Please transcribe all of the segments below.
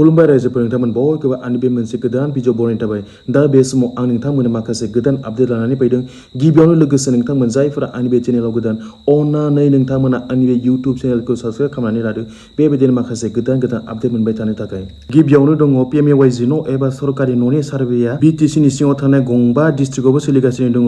खुलुमबाय रायजोफोर नोंथांमोन बयखौबो आंनि बे मोनसे गोदान भिडिअ बनायनो थाबाय दा बे समाव आं नोंथांमोननो माखासे गोदान आपडेट लानानै फैदों गिबियावनो लोगोसे नोंथांमोन जायफोरा आंनि बे चेनेलाव गोदान अन्नानै नोंथांमोना आंनि बे इउट्युब चेनेलखौ साबस्क्राइब खालामनानै लादो बेबायदिनो माखासे गोदान आपडेट मोनबाय थानो थाखाय गिबियावनो दङ PMAY न' एबा सरकारि न'नि सार्भेया BTCनि सिङाव थानाय गंबा डिस्ट्रिक्टआवबो सोलिगासिनो दङ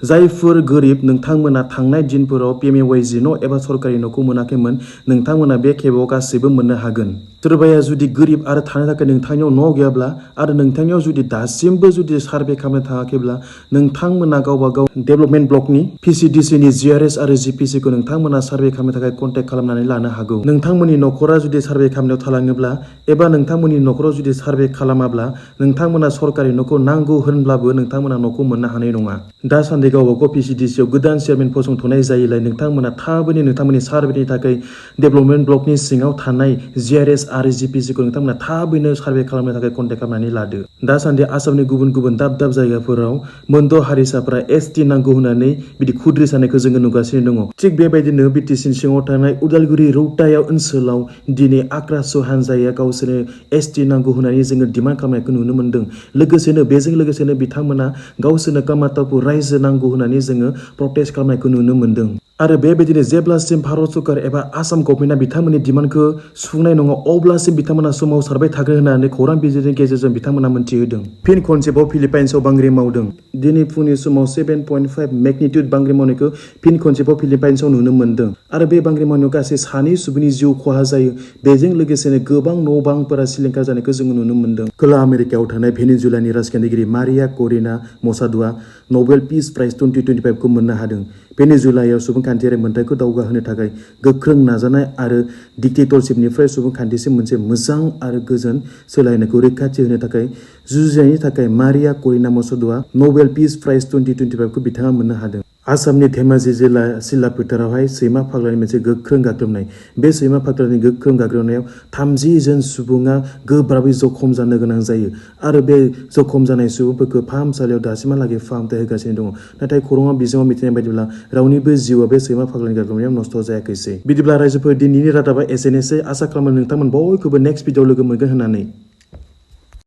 जायफोर गोरिब नोंथांमोना थांनाय दिनफोराव PMAY न' एबा सरकारि न'खौ मोनाखैमोन नोंथांमोना बे खेबाव गासैबो मोननो हागोन सोरबाया जुदि गोरिब आरो थानो थाखाय नोंथांनियाव न' गैयाब्ला आरो नोंथांनियाव जुदि दासिमबो जुदि सार्भे खालामनो थाङाखैब्ला नोंथांमोना गावबा गाव डेभेलपमेन्ट ब्लकनि PCDCनि GRS आरो GPCखौ नोंथांमोना सार्भे खालामनो थाखाय कन्टेक्ट खालामनानै लानो हागौ नोंथांमोननि न'खरा जुदि सार्भे खालामनायाव थालाङोब्ला एबा नोंथांमोननि न'खराव जुदि सार्भे खालामाब्ला नोंथांमोना सरकारि न'खौ नांगौ होनब्लाबो नोंथांमोना न'खौ मोननो हानाय नङा दासान्दि गावबा गाव PCDCआव गोदान चेयारमेन फसंथ'नाय जायोलाय नोंथांमोना थाबैनो नोंथांमोननि सार्भेनि थाखाय डेभेलपमेन्ट ब्लकनि सिङाव थानाय GRS आरो GPCखौ नोंथांमोना थाबैनो सार्भे खालामनो थाखाय कन्टेक्ट खालामनानै लादो दासान्दि आसामनि गुबुन गुबुन दाब दाब जायगाफोराव मोनद' हारिसाफोरा ST नांगौ होननानै बिदि खुद्रि सानायखौ जोङो नुगासिनो दङ थिग बेबायदिनो BTCनि सिङाव थानाय उदालगुरि रौतायाव ओनसोलाव दिनै आक्रास' हानजाया गावसोरनो ST नांगौ होननानै जोङो डिमान्ड खालामनायखौ नुनो मोनदों लोगोसेनो बेजों लोगोसेनो बिथांमोना गावसोरनो कामातापुर रायजो नांगौ होननानै जोङो प्रटेस्ट खालामनायखौ नुनो मोनदों आरो बेबायदिनो जेब्लासिम भारत सरकार एबा आसाम गभर्नमेन्टआ बिथांमोननि डिमान्डखौ सुफुंनाय नङा अब्लासिम बिथांमोना सोमावसारबाय थागोन होननानै खौरां बिजोंनि गेजेरजों बिथांमोना मोनथिहोदों फिन खनसेबाव फिलिपाइन्सआव बांग्रि मावदों दिनै फुंनि समाव 7.5 मेगनिट्युड बांग्रि मावनायखौ फिन खनसेबाव फिलिपाइन्सआव नुनो मोनदों आरो बे बांग्रि मावनायाव गासै 2 सुबुंनि जिउ खहा जायो बेजों लोगोसेनो गोबां न' बांफोरा सिलिंखार जानायखौ जोङो नुनो मोनदों खोला आमेरिकायाव थानाय भेनेजुएलानि राजखान्थिगिरि मारिया करिना मसादुआ नबेल पिस प्राइज 2025 खौ मोननो हादों भेनेजुएलायाव सुबुंखान्थियारि मोन्थाइखौ दावगाहोनो थाखाय गोख्रों नाजानाय आरो डिक्टेटरशिपनिफ्राय सुबुंखान्थिसिम मोनसे मोजां आरो गोजोन सोलायनायखौ रैखाथि होनो थाखाय जुजिनायनि थाखाय मारिया करिना मसादुआ नबेल पिस प्राइज 2025 खौ बिथाङा मोननो हादों आसामनि धेमाजि जिल्ला सिला फोथारावहाय सैमा फाग्लानि मोनसे गोख्रों गाग्लोबनाय बे सैमा फाग्लानि गोख्रों गाग्लोबनायाव 30 जन सुबुङा गोब्राबै जखम जानो गोनां जायो आरो बे जखम जानाय सुबुंफोरखौ फाहामसालियाव दासिमहालागै फाहामथाय होगासिनो दङ नाथाय खौराङाव बिजोङाव मिथिनाय बायदिब्ला रावनिबो जिउआ बे सैमा फाग्लानि गाग्लोबनायाव नस्थ' जायाखैसै बिदिब्ला रायजोफोर दिनैनि रादाबा एसेनोसै आसा खालामो नोंथांमोन बयखौबो नेक्स्ट भिडिअ लोगो मोनगोन होननानै